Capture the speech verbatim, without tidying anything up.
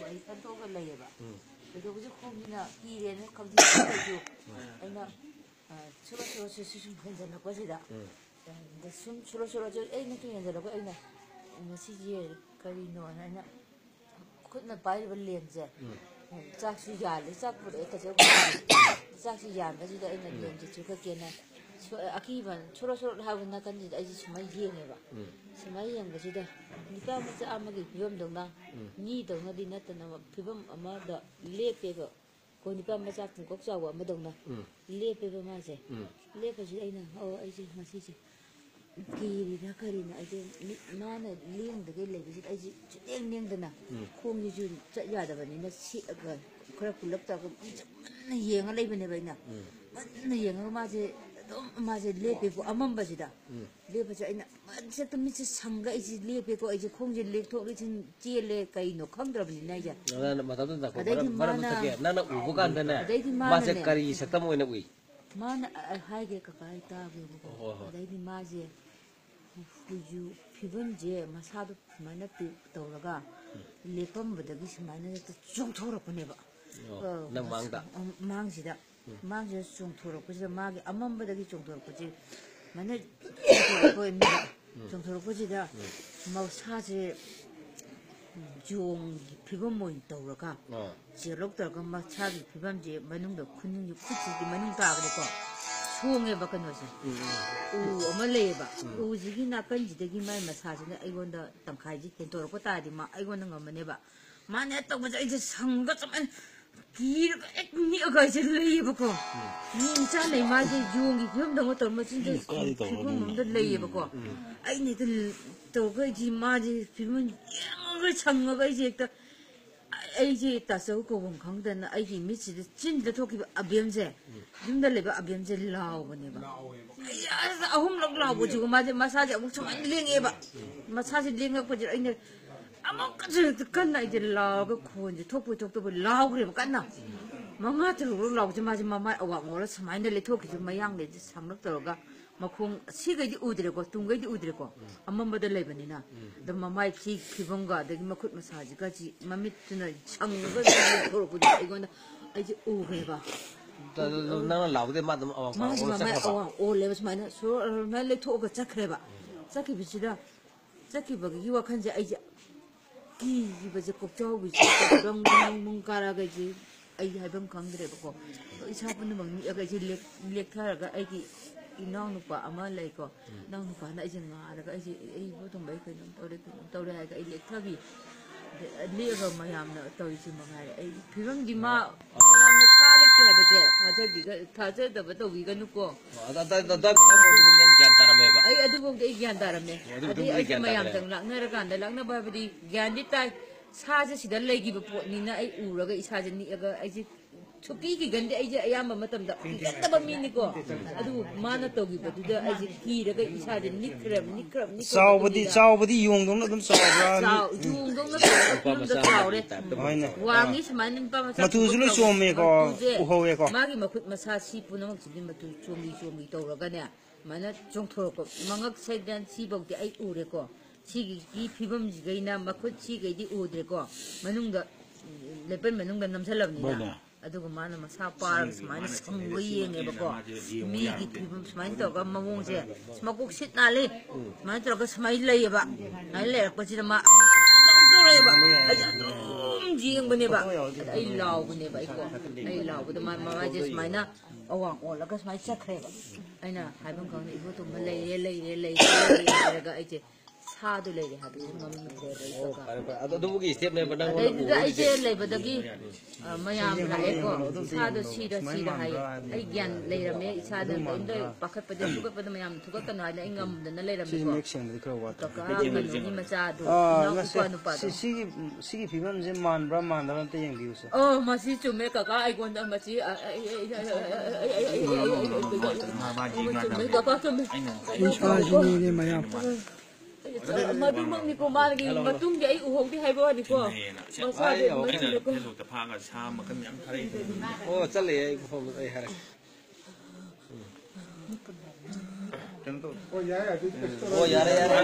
ꯑꯩ ꯐꯟꯇꯣꯛꯑꯒ ꯂꯩꯌꯦꯕ꯫ ꯎꯝ꯫ ꯑꯗꯣ ꯍꯧꯖꯤꯛ ꯈꯣꯡꯁꯤꯅ ꯀꯤꯔꯦꯅ ꯈꯪꯖꯤꯜꯂꯛꯄꯗꯒꯤ ꯎꯝ꯫ ꯑꯩꯅ, ꯑ, ꯁꯣꯔꯣ ꯁꯣꯔꯣ ꯁꯨ-, ꯁꯨ-, ꯁꯨꯝ ꯍꯦꯟꯖꯜꯂꯛꯄꯁꯤꯗ, ꯎꯝ꯫ ꯑ, ꯁꯨꯝ ꯁꯣꯔꯣ ꯁꯣꯔꯣ ꯁꯨ-, ꯑꯩꯅ ꯁꯨꯝ ꯍꯦꯟꯖꯜꯂꯛꯄ ꯑꯩꯅ ꯉꯁꯤꯁꯦ ꯀꯔꯤꯅꯣꯅ ꯑꯩꯅ ꯈꯨꯠꯅ ꯄꯥꯏꯔꯤꯕ ꯂꯦꯝꯁꯦ, ꯎꯝ꯫ ꯆꯥꯛꯁꯨ ꯌꯥꯜꯂꯦ, ꯆꯥꯛ ꯄꯨꯔꯛꯑꯦ ꯀꯩꯁꯨ ꯆꯥꯛꯁꯨ ꯌꯥꯟꯕꯁꯤꯗ ꯑꯩꯅ ꯎꯝ꯫ ꯂꯦꯝꯁꯦ ꯆꯨꯈꯠꯀꯦꯅ ꯁꯣ-, ꯑꯀꯤꯕ ꯁꯣꯔꯣ ꯁꯣꯔꯣ ꯍꯥꯏꯕ ꯅꯥꯀꯟꯁꯤꯗ ꯑꯩꯁꯦ ꯁꯨꯃꯥꯏꯅ ꯌꯦꯡꯉꯦꯕ꯫ ꯎꯝ꯫ ꯁꯨꯃꯥꯏꯅ ꯌꯦꯡꯕꯁꯤꯗ ꯅꯨꯄꯥ ꯃꯆꯥ ꯑꯃꯒꯤ ꯐꯤꯕꯝꯗꯧꯅ ꯎꯝ꯫ ꯃꯤꯗꯧꯅꯗꯤ ꯅꯠꯇꯅ ꯐꯤꯕꯝ ꯑꯃꯗ ꯂꯦꯞꯄꯦꯕ꯫ ꯑꯩꯈꯣꯏ ꯅꯨꯄꯥ ꯃꯆꯥ ꯄꯨꯡꯀꯛ ꯆꯥꯎꯕ ꯑꯃꯗꯧꯅ ꯎꯝ꯫ ꯂꯦꯞꯄꯦꯕ ꯃꯥꯁꯦ꯫ ꯎꯝ꯫ ꯂꯦꯞꯄꯁꯤꯗ ꯑꯩꯅ, "ꯑꯣ, ꯑꯩꯁꯦ ꯉꯁꯤꯁꯦ ꯀꯤꯔꯤꯔꯥ ꯀꯔꯤꯅꯣ?" ꯑꯩꯁꯦ ꯃꯤꯠ ꯃꯥꯅ ꯂꯦꯡꯗꯒꯩ ꯂꯩꯕꯁꯤꯗ ꯑꯩꯁꯦ ꯁꯨꯛꯂꯦꯡ ꯂꯦꯡꯗꯅ ꯎꯝ꯫ ꯈꯣꯡꯁꯤꯁꯨ ꯆꯠ ꯌꯥꯗꯕꯅꯤꯅ ꯁꯦꯠꯂꯒ ꯈꯔ ꯀꯨꯜꯂꯞ ꯇꯧꯔꯒ ꯃꯨꯟꯅ ꯌꯦꯡꯉ ꯂꯩꯕꯅꯦꯕ ꯑꯩꯅ꯫ ꯎꯝ꯫ ꯃꯨꯟꯅ ꯌꯦꯡꯉꯒ ꯃꯥꯁꯦ ꯑꯗꯨꯝ ꯃꯥꯁꯦ ꯂꯦꯞꯄꯦꯀꯣ ꯑꯃꯝꯕꯁꯤꯗ꯫ ꯎꯝ꯫ ꯂꯦꯞꯄꯁꯦ ꯑꯩꯅ ꯃꯁꯛꯇ ꯃꯤꯠꯁꯦ ꯁꯪꯒ ꯑꯩꯁꯦ ꯂꯦꯞꯄꯦꯀꯣ꯫ ꯑꯩꯁꯦ ꯈꯣꯡꯁꯦ ꯂꯦꯛꯊꯣꯛ ꯂꯦꯛꯁꯤꯟ ꯆꯦꯜꯂꯦ ꯀꯩꯅꯣ ꯈꯪꯗ꯭ꯔꯕꯅꯤꯅ ꯑꯩꯁꯦ꯫ ꯅꯪꯅ ꯃꯇꯝꯗꯨꯗ ꯉꯥꯏꯈꯣ, ꯑꯗꯩꯗꯤ ꯃꯔꯝ, ꯃꯔꯝ ꯃꯥꯅ ꯊꯛꯀꯦ꯫ ꯅꯪꯅ ꯎꯕ ꯀꯥꯟꯗꯅꯦ, ꯑꯗꯩꯗꯤ ꯃꯥꯁꯦ ꯃꯥꯅꯅꯦ꯫ ꯀꯔꯤ ꯁꯛꯇꯝ ꯑꯣꯏꯅ ꯎꯏ? ꯃꯥꯅ, ꯑ, ꯑ, ꯍꯥꯏꯒꯦ ꯀꯀꯥ, ꯑꯩ ꯇꯥꯒꯦꯕꯀꯣ꯫ ꯍꯣꯏ, ꯍꯣꯏ꯫ ꯑꯗꯩꯗꯤ ꯃꯥꯁꯦ ꯍꯧꯖꯤꯛ ꯐꯤꯕꯝꯁꯦ ꯃꯁꯥꯗꯣ ꯁꯨꯃꯥꯏꯅ ꯄꯤ-, ꯇꯧꯔꯒ ꯎꯝ꯫ ꯂꯦꯞꯄꯝꯕꯗꯒꯤ ꯁꯨꯃꯥꯏꯅ ꯍꯦꯛꯇ ꯆꯣꯡꯊꯣꯔꯛꯄꯅꯦꯕ꯫ ꯑꯣ, ꯑ, ꯅꯪ ꯃꯥꯡꯗ? ꯑ, ꯃꯥꯡꯁꯤꯗ꯫ ꯎꯝ꯫ ꯃꯥꯡꯁꯤꯗ ꯆꯣꯡꯊꯣꯔꯛꯄꯁꯤꯗ ꯃꯥꯒꯤ ꯑꯃꯝꯕꯗꯒꯤ ꯆꯣꯡꯊꯣꯔꯛꯄꯁꯦ ꯁꯨꯃꯥꯏꯅ ꯆꯣꯡꯊꯣꯔꯛꯄ ꯑꯣꯏꯅ ꯎꯝ꯫ ꯆꯣꯡꯊꯣꯔꯛꯄꯁꯤꯗ ꯎꯝ꯫ ꯃꯁꯥꯁꯦ ꯌꯣꯡꯒꯤ ꯐꯤꯕꯝ ꯑꯣꯏꯅ ꯇꯧꯔꯒ ꯑꯥ꯫ ꯆꯦꯜꯂꯧ ꯇꯧꯔꯒ ꯃꯁꯥꯒꯤ ꯐꯤꯕꯝꯁꯦ ꯃꯅꯨꯡꯗ ꯈꯨꯅꯤꯡꯒꯤ ꯈꯨꯠꯁꯤꯒꯤ ꯃꯅꯨꯡ ꯇꯥꯕꯗꯀꯣ ꯁꯣꯡꯉꯦꯕ ꯀꯩꯅꯣꯁꯦ꯫ ꯎꯝ, ꯎꯝ꯫ ꯎ ꯑꯃ ꯂꯩꯌꯦꯕ꯫ ꯎꯝ꯫ ꯎꯁꯤꯒꯤ ꯅꯥꯀꯟꯁꯤꯗꯒꯤ ꯃꯥꯏ ꯃꯁꯥꯁꯤꯅ ꯑꯩꯉꯣꯟꯗ ꯇꯪꯈꯥꯏꯁꯦ ꯍꯦꯟꯇꯣꯔꯛꯄ ꯇꯥꯔꯗꯤ ꯃꯥ ꯑꯩꯉꯣꯟꯗ ꯉꯝꯃꯅꯦꯕ꯫ ꯃꯥꯅ ꯍꯦꯛ ꯇꯧꯕꯁꯦ ꯑꯩꯁꯦ ꯁꯪꯒ ꯆꯞ ꯃꯥꯟꯅꯩ꯫ ꯀꯤꯔꯒ ꯍꯦꯛ ꯅꯤꯛꯑꯒ ꯑꯩꯁꯦ ꯂꯩꯌꯦꯕꯀꯣ꯫ ꯎꯝ꯫ ꯃꯤ ꯃꯆꯥ ꯂꯩ ꯃꯥꯁꯦ ꯌꯣꯡꯒꯤ ꯐꯤꯕꯝꯗꯧꯅ ꯇꯧꯔ ꯃꯆꯤꯟꯗ ꯎꯝ, ꯀꯥꯏꯗ ꯇꯧꯕ ꯐꯤꯕꯝ ꯑꯗꯨꯝ ꯑꯃꯗ ꯂꯩꯌꯦꯕꯀꯣ꯫ ꯎꯝ꯫ ꯑꯩꯅ ꯍꯦꯛꯇ ꯇꯧꯔꯒ ꯑꯩꯁꯦ ꯃꯥꯁꯦ ꯐꯤꯕꯝ ꯌꯦꯡꯉꯒ ꯁꯪꯉꯒ ꯑꯩꯁꯦ ꯍꯦꯛꯇ ꯑꯩꯁꯦ ꯇꯥꯆꯧ ꯀꯧꯐꯝ ꯈꯪꯗꯅ ꯑꯩꯒꯤ ꯃꯤꯠꯁꯤꯗ ꯆꯤꯟꯗ ꯊꯣꯛꯈꯤꯕ ꯑꯕꯦꯝꯁꯦ, ꯎꯝ꯫ ꯌꯨꯝꯗ ꯂꯩꯕ ꯑꯕꯦꯝꯁꯦ ꯂꯥꯎꯕꯅꯦꯕ꯫ ꯂꯥꯎꯋꯦꯕ꯫ ꯑꯩ ꯑꯁ ꯑꯍꯨꯝꯂꯛ ꯂꯥꯎꯕꯁꯤꯕꯨ ꯃꯥꯁꯦ ꯃꯁꯥꯁꯦ ꯑꯃꯨꯛ ꯁꯨꯃꯥꯏꯅ ꯂꯦꯡꯉꯛꯑꯦꯕ꯫ ꯎꯝ꯫ ꯃꯁꯥꯁꯦ ꯂꯦꯡꯉꯛꯄꯁꯤꯗ ꯑꯩꯅ ꯑꯃꯨꯛꯀꯁꯨ ꯍꯦꯛꯇ ꯀꯟꯅ ꯑꯩꯁꯦ ꯂꯥꯎꯔꯒ ꯈꯣꯟꯁꯦ ꯊꯣꯛꯄꯣꯏ ꯊꯣꯛꯇꯕꯣꯏ ꯂꯥꯎꯈ꯭ꯔꯦꯕ ꯀꯟꯅ꯫ ꯃꯉꯥ ꯇꯔꯨꯛ ꯂꯥꯎꯕꯁꯦ ꯃꯥꯁꯦ ꯃꯃꯥꯏ ꯑꯋꯥꯡ ꯑꯣꯜꯂ ꯁꯨꯃꯥꯏꯅ ꯂꯩꯊꯣꯛꯈꯤꯁꯦ ꯃꯌꯥꯡꯗꯩꯁꯦ ꯁꯪꯂꯞ ꯇꯧꯔꯒ ꯃꯈꯣꯡ ꯁꯤꯈꯩꯗꯤ ꯎꯗ꯭ꯔꯦꯀꯣ, ꯇꯨꯡꯈꯩꯗꯤ ꯎꯗ꯭ꯔꯦꯀꯣ, ꯑꯃꯝꯕꯗ ꯂꯩꯕꯅꯤꯅ꯫ ꯑꯗꯣ ꯃꯃꯥꯏ ꯐꯤ ꯐꯤꯕꯝꯒ ꯑꯗꯒꯤ ꯃꯈꯨꯠ ꯃꯁꯥꯁꯤꯒꯗꯤ ꯃꯃꯤꯠꯇꯨꯅ ꯁꯪꯉꯒ ꯊꯣꯔꯛꯄꯗꯨꯗ ꯑꯩꯉꯣꯟꯗ ꯑꯩꯁꯦ ꯎꯈ꯭ꯔꯦꯕ꯫ ꯅꯪꯅ ꯂꯥꯎꯕꯗꯩ ꯃꯥ ꯑꯗꯨꯝ ꯑꯋꯥꯡ ꯃꯥꯁꯦ ꯑꯣꯜꯂ ꯃꯃꯥꯏ ꯆꯠꯈ꯭ꯔꯕ? ꯑꯋꯥꯡ ꯑꯣꯜꯂꯦꯕ, ꯁꯨꯃꯥꯏꯅ ꯁꯣꯔ ꯑꯗꯨꯃꯥꯏꯅ ꯂꯩꯊꯣꯛꯑꯒ ꯆꯠꯈ꯭ꯔꯦꯕ꯫ ꯆꯠꯈꯤꯕꯁꯤꯗ ꯆꯠꯈꯤꯕꯒꯤ ꯋꯥꯈꯜꯁꯦ ꯑꯩꯁꯦ ꯀꯤꯈꯤꯕꯁꯦ, ꯀꯣꯛꯆꯥꯎꯕꯤꯁꯦ ꯗꯪ ꯗꯪ ꯗꯪ ꯀꯥꯔꯛꯑꯒ ꯑꯩꯁꯦ ꯑꯩ ꯍꯥꯏꯐꯝ ꯈꯪꯗ꯭ꯔꯦꯕꯀꯣ꯫ ꯏꯁꯥ ꯄꯨꯝꯅꯃꯛ ꯅꯤꯛꯑꯒ ꯑꯩꯁꯦ ꯂꯦꯛ- ꯂꯦꯛꯊꯔꯒ ꯑꯩꯒꯤ ꯏꯅꯥꯎꯅꯨꯄꯥ ꯑꯃ ꯂꯩꯀꯣ, ꯏꯅꯥꯎꯅꯨꯄꯥꯅ ꯑꯩꯁꯦ ꯉꯥꯔꯒ ꯑꯩꯁꯦ ꯑꯩ ꯏꯕꯣ ꯊꯣꯡꯕ ꯑꯩ ꯀꯩꯅꯣꯝ ꯇꯧꯔꯦ, ꯀꯩꯅꯣꯝ ꯇꯧꯔꯦ ꯍꯥꯏꯔꯒ ꯑꯩ ꯂꯦꯛꯊꯈꯤ꯫ ꯑꯗ ꯂꯦꯛꯑꯒ ꯃꯌꯥꯝꯅ ꯇꯧꯔꯤꯁꯦ ꯃꯉꯥꯏꯔꯦ꯫ ꯑꯩ ꯐꯤꯕꯝꯗꯤ ꯃꯥ ꯃꯌꯥꯝꯅ ꯁꯥ ꯂꯩꯇꯦ ꯍꯥꯏꯕꯁꯦ ꯊꯥꯖꯕꯤꯒ- ꯊꯥꯖꯗꯕ ꯇꯧꯕꯤꯒꯅꯨꯀꯣ꯫ ꯑꯗ- ꯑꯗ- ꯑꯗ- ꯑꯗ- ꯑꯗ- ꯑꯗꯨꯝ ꯅꯪ ꯒ꯭ꯌꯥꯟ ꯇꯥꯔꯝꯃꯦꯕ? ꯑꯩ ꯑꯗꯨꯐꯥꯎꯗꯤ ꯑꯩ ꯒ꯭ꯌꯥꯟ ꯇꯥꯔꯝꯃꯦ꯫ ꯑꯗꯨ ꯑꯗꯩ ꯃꯇꯨꯡꯗꯗꯤ ꯑꯩꯁꯦ ꯒ꯭ꯌꯥꯟ ꯇꯥꯗ꯭ꯔꯦ? ꯃꯌꯥꯝꯇꯪ ꯂꯥꯛꯅꯔꯀꯥꯟꯗ, ꯂꯥꯛꯅꯕ ꯍꯥꯏꯕꯗꯤ ꯒ꯭ꯌꯥꯟꯗꯤ ꯇꯥꯏ, ꯁꯥꯁꯦ ꯁꯤꯗ ꯂꯩꯈꯤꯕ ꯄꯣꯠꯅꯤꯅ ꯑꯩ ꯎꯔꯒ ꯏꯁꯥꯁꯦ ꯅꯤꯛꯑꯒ ꯑꯩꯁꯦ ꯁꯨꯛꯀꯤ ꯀꯤꯒꯟꯗꯦ꯫ ꯑꯩꯁꯦ ꯑꯌꯥꯝꯕ ꯃꯇꯝꯗ ꯀꯤꯒꯟꯗꯕ ꯃꯤꯅꯤꯀꯣ꯫ ꯑꯗꯨꯕꯨ ꯃꯥꯅ ꯇꯧꯈꯤꯕꯗꯨꯗ ꯑꯩꯁꯦ ꯀꯤꯔꯒ ꯏꯁꯥꯁꯦ ꯅꯤꯛꯈ꯭ꯔꯦꯕ, ꯅꯤꯛꯈ꯭ꯔꯕ, ꯅꯤꯛꯈ꯭ꯔꯕ ꯆꯥꯎꯕꯗꯤ ꯃꯇꯨꯡꯗ ꯆꯥꯎꯕꯗꯤ ꯌꯣꯡꯗꯧꯅ ꯑꯗꯨꯝ ꯆꯥꯎꯕ꯭ꯔꯥ? ꯆꯥꯎ- ꯌꯣꯡꯗꯧꯅ ꯆꯥꯎꯔ ꯐꯤꯕꯝꯗ ꯆꯥꯎꯔꯦ꯫ ꯍꯣꯏꯅꯦ꯫ ꯋꯥꯡꯉꯤ ꯁꯨꯃꯥꯏꯅ ꯅꯨꯄꯥ ꯃꯆꯥ ꯃꯇꯨꯁꯨ ꯂꯣꯏ ꯆꯣꯝꯃꯦꯀꯣ, ꯃꯇꯨꯁꯦ ꯎꯍꯧꯋꯦꯀꯣ꯫ ꯃꯥꯒꯤ ꯃꯈꯨꯠ ꯃꯁꯥ ꯁꯤ ꯄꯨꯝꯅꯃꯛꯁꯤꯗꯤ ꯃꯇꯨ ꯆꯣꯝꯕꯤ ꯆꯣꯝꯕꯤ ꯇꯧꯔꯒꯅꯦ, ꯁꯨꯃꯥꯏꯅ ꯆꯣꯡꯊꯣꯔꯛꯄ ꯃꯉꯛ ꯁꯩꯗ ꯁꯤꯐꯧꯗꯤ ꯑꯩ ꯎꯔꯦꯀꯣ꯫ ꯁꯤꯒꯤ ꯐꯤꯕꯝꯁꯤꯒꯩꯅ ꯃꯈꯨꯠ ꯁꯤꯒꯩꯗꯤ ꯎꯗ꯭ꯔꯦꯀꯣ, ꯃꯅꯨꯡꯗ ꯂꯦꯄꯟ ꯃꯅꯨꯡꯗ ꯅꯝꯁꯤꯜꯂꯕꯅꯤꯅ꯫ ꯑꯗꯨꯒ ꯃꯥꯅ ꯃꯁꯥ ꯄꯥꯔꯒ ꯁꯨꯃꯥꯏꯅ ꯁꯪꯕ ꯌꯦꯡꯉꯦꯕꯀꯣ꯫ ꯃꯤꯒꯤ ꯐꯤꯕꯝ ꯁꯨꯃꯥꯏꯅ ꯇꯧꯔꯒ ꯃꯑꯣꯡꯁꯦ ꯃꯀꯣꯛ ꯁꯤꯠ ꯅꯥꯜꯂꯤ ꯁꯨꯃꯥꯏꯅ ꯇꯧꯔꯒ ꯁꯨꯃꯥꯏꯅ ꯂꯩꯌꯦꯕ꯫ ꯁꯨꯃꯥꯏꯅ ꯂꯩꯔꯛꯄꯁꯤꯗ ꯃꯥ ꯑꯃꯨꯛ ꯁꯨꯃꯥꯏꯅ ꯇꯧꯔꯛꯑꯦꯕ꯫ ꯑꯩꯁꯦ ꯑꯗꯨꯝ ꯌꯦꯡꯕꯅꯦꯕ꯫ ꯑꯗ ꯑꯩ ꯂꯥꯎꯕꯅꯦꯕ ꯑꯩꯀꯣ꯫ ꯑꯩ ꯂꯥꯎꯕꯗ ꯃꯥ ꯃꯃꯥꯏꯁꯦ ꯁꯨꯃꯥꯏꯅ ꯑꯋꯥꯡ ꯑꯣꯜꯂꯒ ꯁꯨꯃꯥꯏꯅ ꯆꯠꯈ꯭ꯔꯦꯕ꯫ ꯑꯩꯅ ꯍꯥꯏꯐꯝ ꯈꯪꯗꯦ, ꯏꯕꯣ ꯇꯣꯝꯕ ꯂꯩꯔꯦ, ꯂꯩꯔꯦ, ꯂꯩꯔꯦ, ꯂꯩꯔꯦ ꯍꯥꯏꯔꯒ ꯑꯩꯁꯦ ꯁꯥꯗꯣ ꯂꯩꯔꯦ ꯍꯥꯏꯕꯁꯦ ꯉꯝꯗ꯭ꯔꯦꯕ ꯑꯩ ꯀꯀꯥ꯫ ꯐꯔꯦ, ꯐꯔꯦ꯫ ꯑꯗꯣ ꯑꯗꯨꯕꯨꯒꯤ ꯏꯁꯇꯦꯞꯅꯦꯕ ꯅꯪꯉꯣꯟꯗ ꯑꯗꯩꯗꯨꯗ ꯑꯩꯁꯦ ꯎꯍꯧꯔꯤꯁꯦ꯫ ꯂꯩꯕꯗꯒꯤ ꯑ, ꯃꯌꯥꯝ ꯂꯥꯛꯑꯦꯀꯣ, ꯏꯁꯥꯗꯣ ꯁꯤꯔ ꯁꯤꯔ ꯍꯥꯏꯌꯦ꯫ ꯑꯩ ꯒ꯭ꯌꯥꯟ ꯂꯩꯔꯝꯃꯦ, ꯏꯁꯥꯗ ꯀꯔꯤꯝꯇ ꯄꯥꯈꯠꯄꯗ ꯊꯨꯀꯠꯄꯗ ꯃꯌꯥꯝ ꯊꯨꯀꯠꯀꯅꯨ ꯍꯥꯏꯗꯅ ꯑꯩ ꯉꯝꯗꯅ ꯁꯤꯁꯦ ꯂꯩꯔꯝꯃꯦꯀꯣ꯫ ꯃꯌꯦꯛ ꯁꯦꯡꯕꯗꯤ ꯈꯔ ꯋꯥꯠꯄ꯫ ꯀꯀꯥ ꯀꯩꯅꯣꯒꯤ ꯃꯆꯥꯗꯣ, ꯑꯥ, ꯏꯅꯥꯎ ꯅꯠꯇꯦ꯫ ꯏꯄ꯭ꯋꯥ ꯅꯨꯄꯥꯗꯣ꯫ ꯁꯤ- ꯁꯤꯒꯤ ꯁꯤꯒꯤ ꯐꯤꯕꯝꯁꯦ ꯃꯥꯟꯕ꯭ꯔꯥ ꯃꯥꯟꯗꯕ꯭ꯔꯥ ꯑꯝꯇ ꯌꯦꯡꯕꯤꯌꯨꯁꯦ꯫ ꯑꯣ, ꯃꯁꯤ ꯆꯨꯝꯃꯦ ꯀꯀꯥ, ꯑꯩꯉꯣꯟꯗ ꯃꯁꯤ ꯑ, ꯑ, ꯑ, ꯑ, ꯑ, ꯑ, ꯑ, ꯑ, ꯑ, ꯑ, ꯑ, ꯑ, ꯑ, ꯑ, ꯑ, ꯆꯨꯝꯃꯦ ꯀꯀꯥ, ꯆꯨꯝꯃꯦ꯫ ꯏꯁꯥꯁꯤꯅꯦ ꯃꯌꯥꯝ꯫ ꯃꯗꯨꯃꯛꯅꯤꯀꯣ ꯃꯥꯒꯤ ꯃꯇꯨꯡꯗꯤ ꯑꯩ ꯎꯍꯧꯗꯦ ꯍꯥꯏꯕ ꯋꯥꯅꯤꯀꯣ꯫ ꯃꯁꯥꯗꯤ ꯑꯩ ꯑꯃꯨꯛ ꯃꯁꯤꯅꯀꯣ꯫ ꯐꯦꯁꯕꯨꯛꯇ ꯐꯥꯒ ꯁꯥ ꯃꯈꯜ ꯃꯌꯥꯝ ꯊꯥꯔꯛꯏ꯫ ꯑꯣ, ꯆꯠꯂꯦ, ꯑꯩ ꯃꯐꯝꯗꯨꯗ ꯑꯩ ꯍꯥꯏꯔꯛꯀꯦ꯫ ꯀꯩꯅꯣ ꯇꯧ꯫ ꯑꯣ, ꯌꯥꯔꯦ, ꯑꯗꯨꯗꯤ ꯀꯩꯁꯨ ꯇꯧꯔꯣꯏ꯫ ꯑꯣ, ꯌꯥꯔꯦ, ꯌꯥꯔꯦ꯫